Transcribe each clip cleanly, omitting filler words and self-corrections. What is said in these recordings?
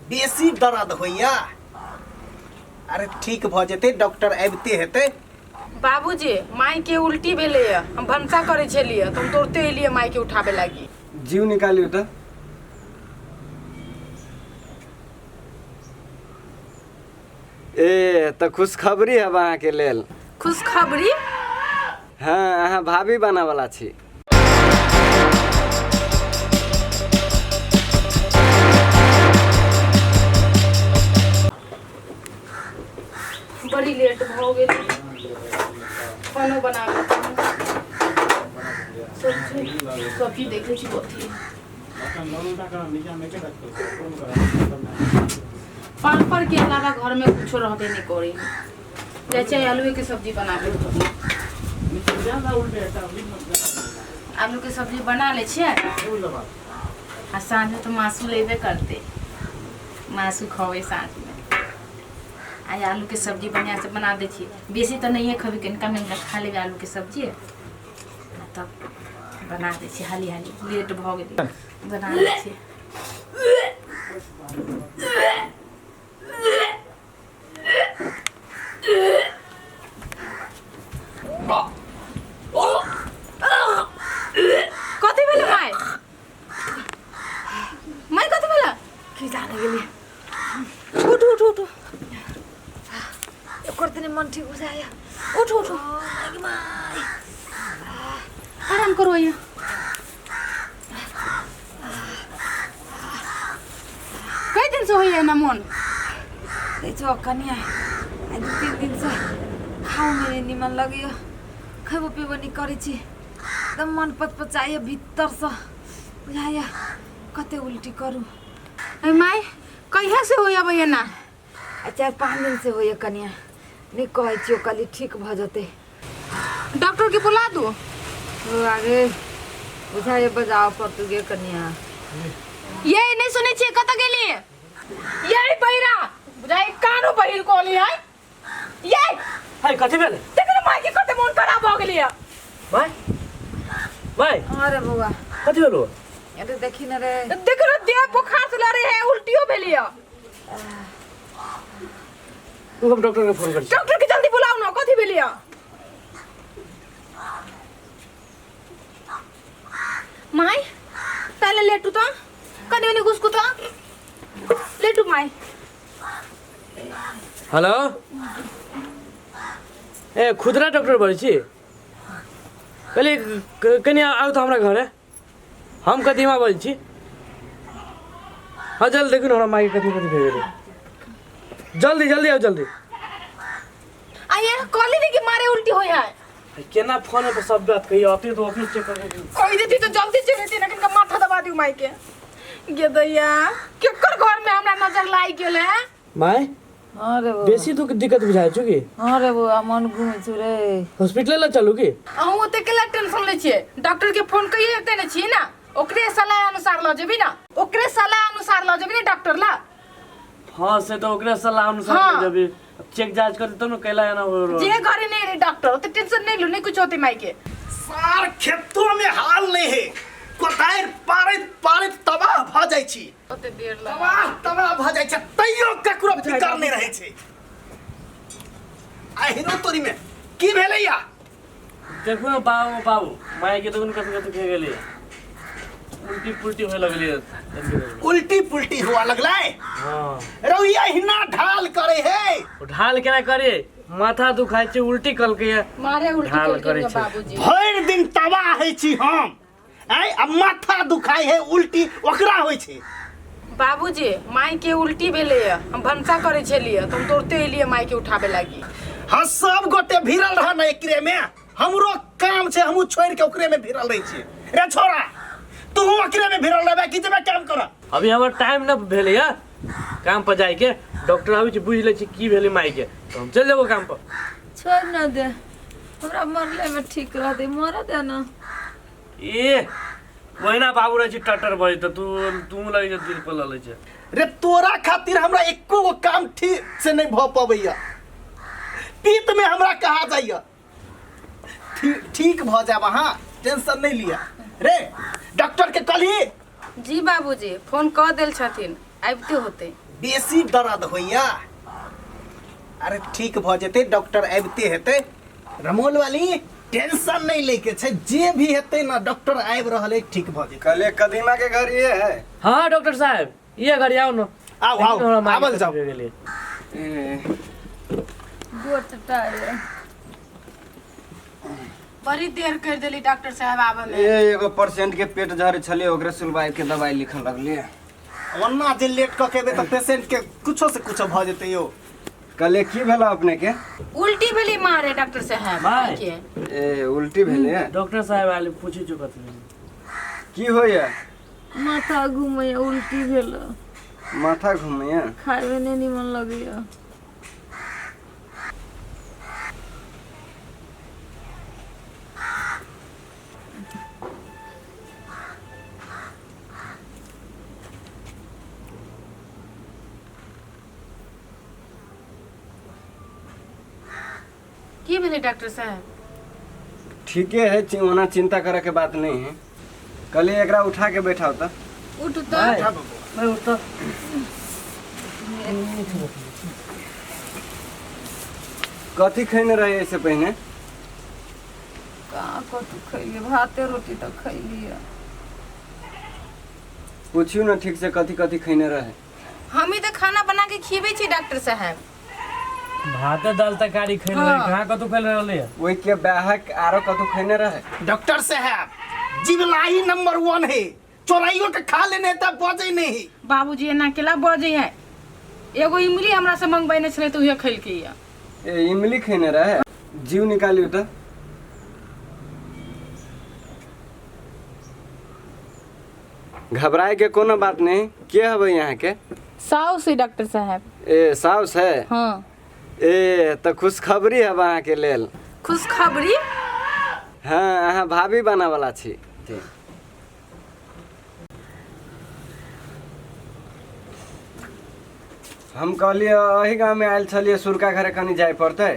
बेसी दर्द होइया। अरे ठीक भऽ जेतै, डॉक्टर आबिते हेतै। बाबूजी, माई के उल्टी भेलैए, हम भनसा करै छलियै तऽ हम तुरते एलियै माई के उठाबे लागी। जीव निकालियौ तऽ। ए तऽ खुशखबरी हब अहाँके लेल। खुशखबरी? हँ, अहाँ भाभी बनऽ वाला छी। बड़ी लेट भऽ गेल खानो बनाबे। सब्जी सब्जी देखै छी कथी। पापड़ के अलावा घर में कुछो रहबे नहीं करे। जाइ छै आलूए के सब्जी बनाबे। आलू के सब्जी बना लै छियै आ साँझ में तऽ मासु लेबे करतै, मासु खबै साँझ में। आइ आलूके सब्जी बढ़िआँसँ बना दै छियै। बेसी तऽ नहिए खबै, कनिका मनिका खा लेबै आलूके सब्जी आ तब बना दै छियै। हाली हाली लेट भऽ गेलै, बना दै छियै। कथी भेलै माय? माय, कथी भेलै? की जाने गेलियै। उठू उठू उठू। एकर तनी मन ठीक बुझाया। उठू उठू, आराम करू यहाँ। कई दिन से होइए ना मन? दै छौ कनिया, आइ 2-3 दिनसँ खाओमे नहि निमन लगैया, खयबो पीबो नहि करै छी, एकदम मन पचपचाइए भीतरसँ, बुझाइए कते उल्टी करू। अरे माय, कहिया से होइए अबैया ना? आ 4-5 दिन से होइए कनिया। नहि कहै छियौ, कहली ठीक भऽ जेतै। डॉक्टर के बुला दू। ओ आगे बुझाइए बजाओ पड़तौ गे कनिया। ये नहीं सुनै छियै, कतऽ गेलियै? ये बहिरा बुझाइ कानो बहिर कहली है ये। हाय, कथी भेलै? देख ने माय के कते मोन खराब भऽ गेलियै। माय, माय। अरे बौआ। कथी भेलो? अरे देखी न रे। देख ने, देह बुखार से लड़े है, उल्टियो भेलियै। तू हम डॉक्टर के फोन कर। डॉक्टर के जल्दी बुलाओ ना, कथी भेलियै? माय, पहले लेटू तो, कनी उनी घुसकू तो, लेटू माय। हेलो, ए खुदरा डॉक्टर बजै छी? कहली कनि आउ तऽ हमरा घरे, हम कदीमा बजै छी। हाँ, जल्दी देखू ने हमरा मायके कथी कथी भए गेलै। जल्दी जल्दी आउ, जल्दी। आइए, कहली नहीं कि मारे उल्टी होय है। केना फोन पर सब बात कहियो, अपने तो ऑफिस चेक कर। कहि देती तो जल्दी चलि जेती ना, किनका माथा दबा दियौ माय के। गे दैया, केकर घर में हमरा नजर लागि गेल है? माय। हाँ रे बौआ। बेसी दुख दिक्कत बुझाइ छौ की? हाँ रे बौआ, मन घूमै छौ रे। हॉस्पिटल लए चलू की? अहूँ ओते केला टेंशन लै छियै? डॉक्टर के फोन कहिए एते ने छियै ना, ओकरे सलाह अनुसार लऽ जेबी ना, ओकरे सलाह अनुसार लऽ जेबी ना डॉक्टर ला। हाँ, से तऽ ओकरे सलाह अनुसार हाँ। जेबी। चेक जांच करते तब ने कैला एना हो रहल। जे घरे नहीं रहे डॉक्टर, ओते टेंशन नहीं लू, नहीं कुछ होते माई के। सार खेतो में हाल नहीं है, कोदारि पारैत पारैत तबाह भऽ जाइ छी। ओते देर लगा तबाह तबाह भऽ जाइ छै, तैयो ककरो फिकर नहि रहै छै। आ हिरो तोरी में की भेलैया? देखू ने बाबू, बाबू, माय के देखू ने कथी कथी भए गेलै, उल्टी पुल्टी होए लगलै। उल्टी पुल्टी हुआ लगलै? हाँ। रौया हिना ढाल करे है। ओ ढाल केना करे, माथा दुखाइ छै, उल्टी कलकै मारे उल्टी ढाल कलकै करै छै। बाबूजी। भरि दिन तबाह होइ छी हम, आँय, आ माथा दुखाइ है, उल्टी ओकरा होइ छै। बाबूजी, माई के उल्टी भेलैए, हम भनसा करै छलियै तऽ हम तुरते एलियै माई के उठाबे लागी। हाँ, सब गोटे भिड़ल रह ने एकरे में, हमरो काम छै, हमहूँ छोड़ि के ओकरे में भिड़ल रहै छियै। रे छोरा, तू ओकरे में भिड़ल रहबे कि जेबे काम करऽ? अभी हमर टाइम न भेलैया काम पर जाइके। डॉक्टर आबै छै, बुझि लै छै की भेलै मायके, तऽ हम चलि जेबो काम पर। छोड़ न दे हमरा, मरले में ठीक रहतै, मरऽ दे ना। ए ओहिना बाबू रहै छै टटर बजै तऽ तू तू लगै छै दिल पर लऽ लै छै। रे, तोरा खातिर हमरा एको गो काम ठीक से नहीं भऽ पबैया, पीत में हमरा कहा जाइया। ठीक ठीक भऽ जायब अहाँ, टेंशन नहीं लिअ। रे, डॉक्टर के कहली? जी बाबूजी, फोन कऽ देल छथिन, आबिते होतै। बेसी दर्द होइया? अरे ठीक भऽ जेतै, डॉक्टर आबिते हेतै। रमोल वाली टेंशन नहीं लेके छै, जे भी हेतै ना डॉक्टर आबि रहल है, ठीक भऽ जेतै। कहलिए कदीमा के घर ये है? हाँ डॉक्टर साहब, ये घर आओ न। आउ आउ, हमरा माय के आवल जाउ। तस्वीर गेलियै। ए, गोर टटाइए। बड़ी देर कर देली डॉक्टर साहब आबे में। ए एगो पेशेंट के पेट झरे छलिए, ओकरे सुलवाई के दवाई लिखऽ लगलिए। ओना जे लेट कऽ के एबै तऽ पेशेंट के कुछो से कुछो भऽ जेतै यौ। कहलिए की भेल अपने के? उल्टी भेली मारे डॉक्टर साहब। माय। के ए उल्टी भेलै? डॉक्टर साहब आयल, पूछी चुकत की होइया? माथा घूमैया, उल्टी भेल। माथा घूमैया? खायमे नहि निमन लगैया। की भेलै डॉक्टर साहब? ठीके है, ओना चिंता करे के बात नहीं है। कहलिए एकरा उठा के बैठाओ तो। उठ तो। मैं उठता। कथी खैने रहे ऐसे पहिने? कहाँ कथी खैलिए, भाते रोटी तऽ खैलिए। पूछियो ना ठीक से कथी कथी खैने रहे। हम ही तो खाना बना के खियबै छी डॉक्टर साहब। भाते दाल तरकारी खैने रहे, कहाँ कतौ खैले रहलै? ओहि के बाहक आरो कतौ खैने रहे? डॉक्टर साहब जिवलाई नंबर 1 है, चोराइयो के खा लेने त बजै नहीं। बाबूजी एना केला बजै है? एगो इमली हमरा से मंगबैने छलै तऽ उहे खैलकै या। ए इमली खैने रहे? जीव निकालियो तो। घबराए के कोनो बात नहीं। के हवे यहाँ के? साउस है डॉक्टर साहब। ए साउस है? हाँ। ए तो खुशखबरी है अहाँ के लेल। खुशखबरी? हाँ, अहाँ भाभी बना वाला छी। हम कहलिए एही गाँव में आयल छलिए, सुरका घरे कनी जाय पड़तै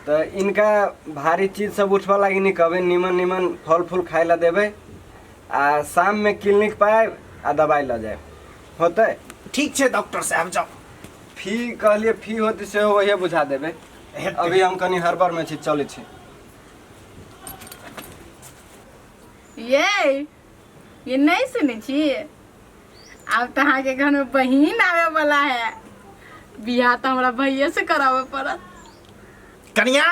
तऽ इनका भारी चीज सब उठबऽ लागी नहीं कहबै, निमन निमन फल फूल खाय ला देबै आ शाम में क्लिनिक पर आयब आ दवाई लऽ जायब, होतै? ठीक छै डॉक्टर साहब, जाउ। फी कहलिए फी होतै सेहो वही बुझा देबै। अभी हम कनी हड़बड़ में छी, चलै छी। ये नहीं सुनै छी? आब तऽ अहाँके घर में बहिन आवे वाला है, बियाह तऽ हमरा भैये से कराबे पड़त। कनिया।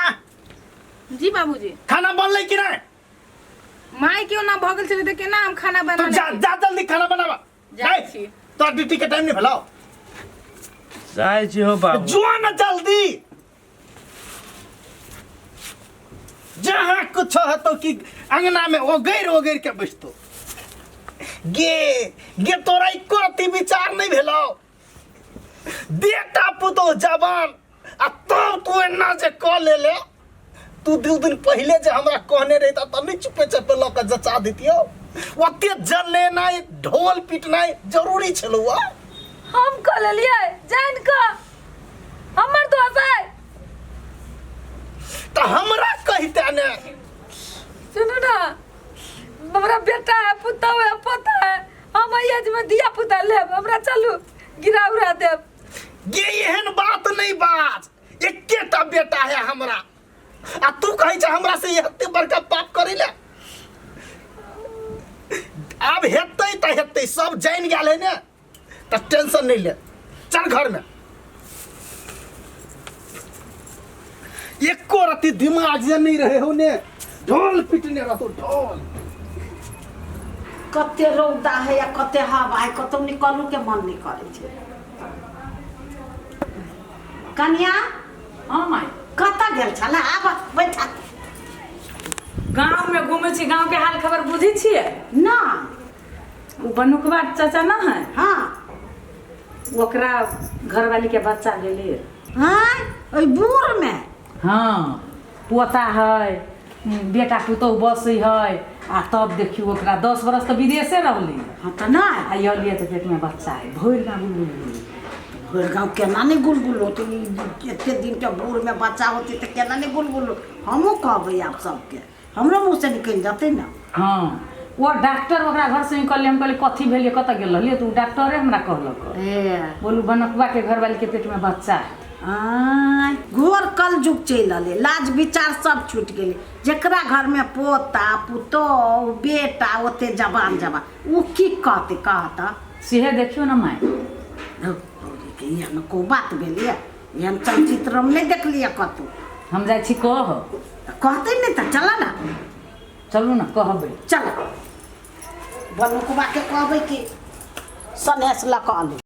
जी बाबूजी। खाना बनलै कि नहीं? माय के ओना भऽ गेल छलै तऽ केना हम खाना बना तो जा जा जल्दी खाना बनावा। जाइ छी। तोरा ड्यूटी के टाइम नहीं भेलौ? जाइ छी हो बाबू। जो ना जल्दी, जहाँ कुछ हतो कि अंगना में ओगैर ओगैर के बैठतो। गे गे तोरा एको रत्ती विचार नहीं भेलौ? बेटा पुतोह जवान आ तब तू एना जे कऽ लेले। तू 2 दिन पहिले जे हमरा कहने रहिता तऽ नहि चुपे चुपे लऽ कऽ जचा दितियौ। ओते जलेनाइ ढोल पिटनाइ जरूरी छलौ? हम कऽ लेलियै जानि कऽ, हमर दोष है। तऽ हमरा कहिते ने। सुनू ना, हमरा बेटा है, पुतहु है, पोता है, हम एहि एज में धिया पुता लेब, हमरा चलू गिरा उड़ा देब। गे एहन बात नहीं बाज, एकेटा बेटा है हमरा आ तू कहै छ हमरा से एते बड़का पाप करै ले। आब हेतै तऽ हेतै, सब जानि गेल है ने, तऽ टेंशन नहीं ले, चल घर में। एको रत्ती दिमाग जे नहीं रहे हो ने, ढोल पिटने रहतो ढोल। कते रौदा है या कते हवा है, कतौ निकलू के मन नहीं करे छै। कनिया। हाँ माय। कतऽ गेल छला? आब बैठा। गाँव में घूमे छी, गाँव के हाल खबर बुझै छियै ना? ओ बनुकवा चाचा ना है? हाँ। ओकरा घरवाली के बच्चा लेले। हाँ, ओहि बूढ़ में? हाँ, पोता है, बेटा पुतोह बसै है आ तब देखियौ ओकरा 10 बरस तऽ विदेशे रहलै। हाँ तऽ नहि। आ अलियै तऽ पेट में बच्चा है, भरि गाँव गुलगुल होलै। भरि गाँव केना नहि गुलगुल होतै? ई एते दिन के बूढ़ में बच्चा होतै तऽ केना नहि गुलगुल? हमहूँ कहबै आब सबके, हमरो मुँह से निकलि जेतै ने। हाँ, ओ डॉक्टर ओकरा घर से निकलले, हम कहलियै कथी भेलियै, कतऽ गेल रहलियै, तऽ ओ डॉक्टरे हमरा कहलक। ए बोलू बनकुआ के घरवाली के पेट में बच्चा है। आँय, घोर कलयुग चलि एलै, लाज विचार सब छूटि गेलै। जकरा घरमे पोता पुतोहु बेटा ओते जवान जवान, ओ की कहतै कहत? सेहे देखियौ ने माय। धौ, तोरीके एहन को बात भेलैए? एहन चलचित्र हम नहि देखलियै कतहु। हम जाइ छी कह। तऽ कहतै नहि तऽ चलऽ ने। चलू ने कहबै। चल, बनुकबाके कहबै कि सनेस लऽ कऽ अलै।